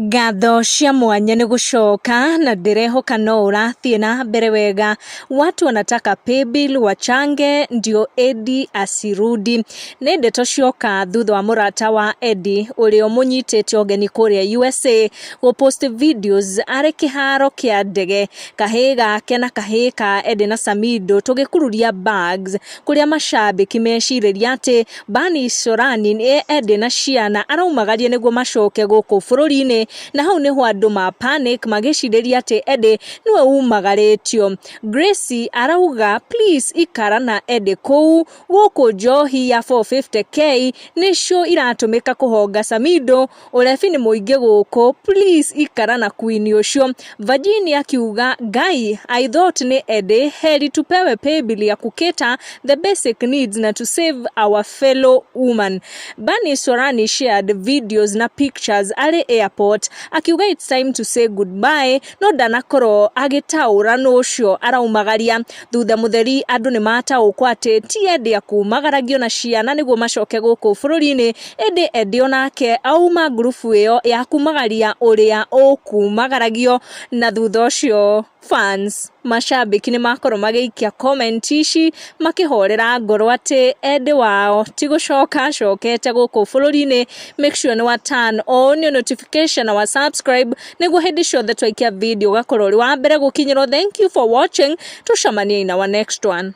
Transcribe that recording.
Ngatho cia mwanya nĩ gũcoka na ndĩrehoka no ũrathiĩ na mbere wega. Watu wanataka paybill wachange ndio Eddie asirudi. Nĩ ndeto cioka thutha wa mũrata wa Eddie ũrĩa ũmũnyitĩte ũgeni kũrĩa USA gũpost videos arĩ kĩharo kĩa ndege, kahĩĩ gake na kahĩĩ ka Eddie na Samido tũgĩkururia bags kũrĩa macambĩki mecirĩria atĩ Bani Sorani nĩ Eddie na ciana araumagaria nĩguo macoke gũkũ bũrũri-inĩ, na hau nĩho andũ ma panic magĩcirĩria atĩ Eddie nĩwe umagarĩtio. Gracie arauga please ikara na Eddie kũu, gũkũ njohi ya 450K nĩcio iratũmĩka kũhonga Samido, ũrebi nĩ mũingĩ gũkũ, please ikara na queen ũcio. Virginia akiuga Ngai, I thought nĩ Eddie, heri tupewe paybill ya kucater the basic needs na to save our fellow woman. Bani Sorani shared videos na pictures arĩ airport akiuga it's time to say goodbye, no ndanakorwo agĩtaũra nũ ũcio araumagaria. Thutha mũtheri andũ nĩ mataũkwo atĩ ti Eddie akumagaragio na ciana nĩguo macoke gũkũ bũrũri-inĩ, ĩndĩ Eddie onake auma ngurubu ĩyo ya kumagaria ũrĩa ũkumagaragio, na thutha ũcio fans macambĩki nĩ makorwo magĩikia comment ici makĩhorera ngoro atĩ Eddie wao ti gũcoka acokete gũkũ bũrũri-inĩ. Make sure nĩ wa turn on your notification na wa subscribe nĩguo hĩndĩ ciothe twaikia video ũgakorwo ũrĩ wa mbere gũkinyĩrwo. Thank you for watching, tũcemanie in our next one.